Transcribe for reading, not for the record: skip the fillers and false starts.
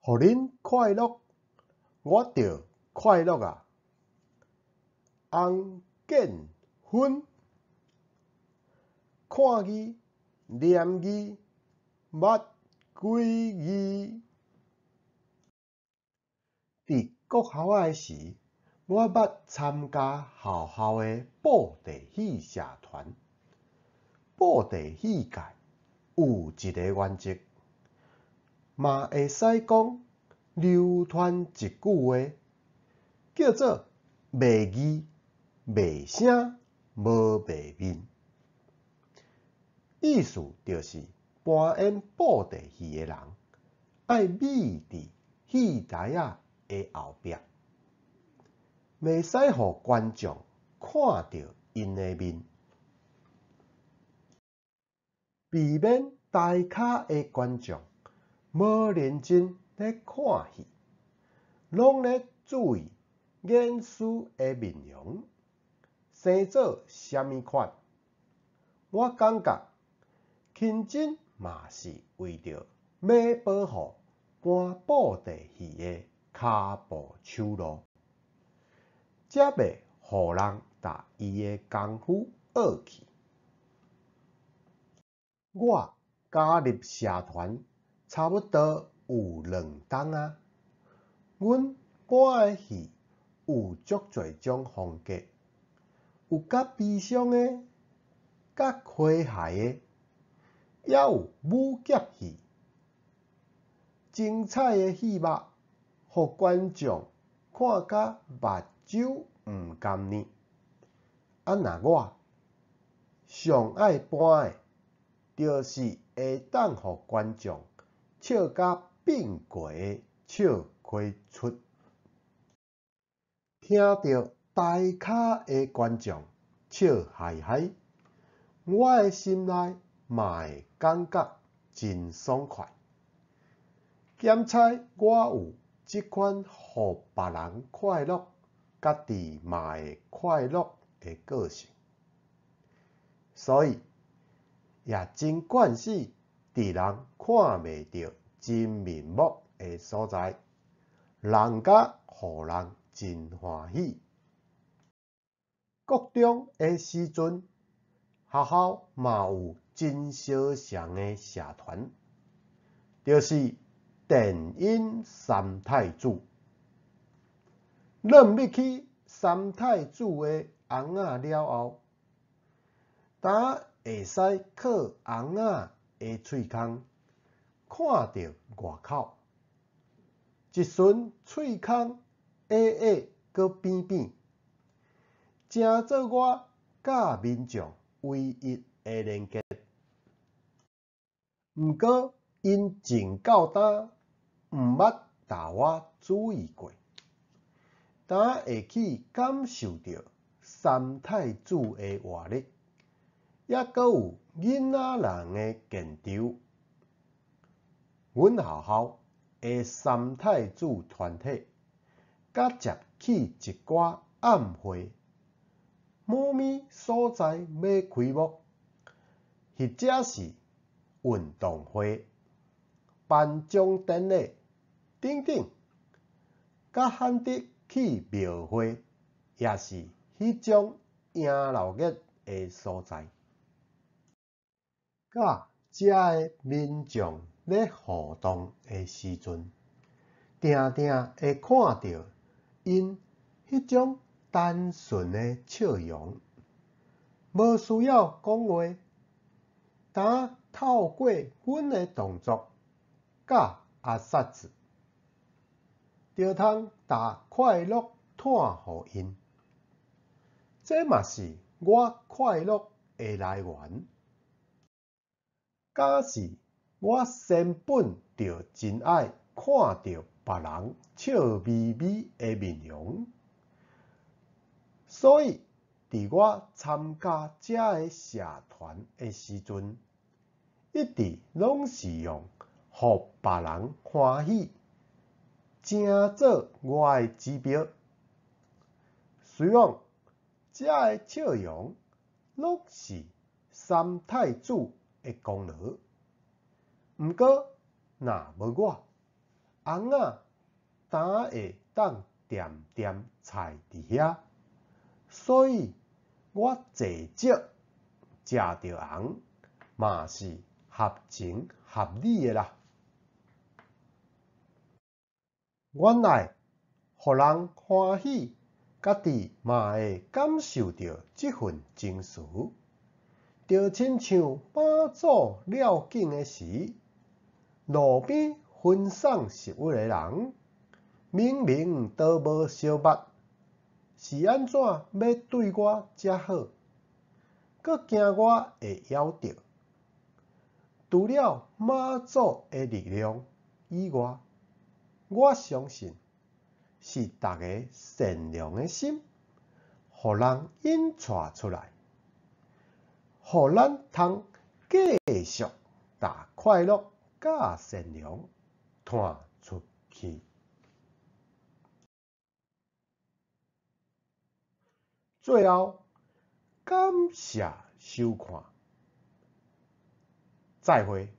予恁快樂，我就快樂矣。洪建芬，看字、念字、捌幾字。佇國校仔時，我捌參加學校的布袋戲社團。布袋戲界有一个原則，嘛會使講流傳一句話，叫做賣字、賣聲、無賣面。意思就是扮演布袋戲的人，愛覕佇戲台仔的後壁，袂使予觀眾看著𪜶的面，避免台跤的觀眾無認真咧看戲，攏咧注意演師的面容，生做啥物款。我感覺鍇真嘛是為著欲保護搬布袋戲的跤步手路，才袂予人共伊的功夫僫去。我加入社團差不多有兩冬仔，阮搬的戲有足濟種風格，有較悲傷的，較詼諧的，也有武俠戲。精彩的戲碼，予觀眾看甲目睭毋甘呢。啊若我上愛搬的，就是會當予觀眾笑甲變過的笑開出。聽著台跤的觀眾笑嘻嘻，我的心內嘛會感覺真爽快。兼差我有這款予別人快樂，家己嘛會快樂的個性，所以也真慣勢佇人看袂著真面目的所在，弄甲予人真歡喜。國中的時陣，學校嘛有真相像的社團，就是電音三太子。轉入去三太子的尪仔了後，焦會使靠尪仔的喙空看著外口，一巡喙空矮矮閣扁扁，成做我佮民眾唯一的連結。毋過𪜶真到今毋捌共我注意過，焦會去感受著三太子的活力，猶閣有囡仔人的現場。阮學校的三太子團體，佮接去一寡暗會，某物所在欲開幕，或者是運動會、頒獎典禮等等，較罕得去廟會，抑是彼種迎鬧熱的所在，佮遮的民眾咧互動的時陣，定定會看著𪜶彼種單純的笑容，無需要講話，焦透過阮的動作佮阿薩子，就通共快樂帶予𪜶。這嘛是我快樂的來源。敢是我先本就真愛看著別人笑眯眯的面容，所以佇我參加遮个社團的時陣，一直攏是用予別人歡喜，成做我的指標。雖然遮个笑容攏是三太子的功勞，毋過若無我，尪仔焦會當恬恬跙佇遐，所以我坐少食著尪嘛是合情合理的啦。阮愛予人歡喜，家己嘛會感受著這份情緒，就親像媽祖繞境的時，路邊分送食物的人，明明都無相捌，是按怎欲對我遮好，閣驚我會枵著。除了媽祖的力量以外，我相信是逐个善良的心，予人引帶出來，予咱通繼續共快樂佮善良傳出去。最後，感謝收看，再會。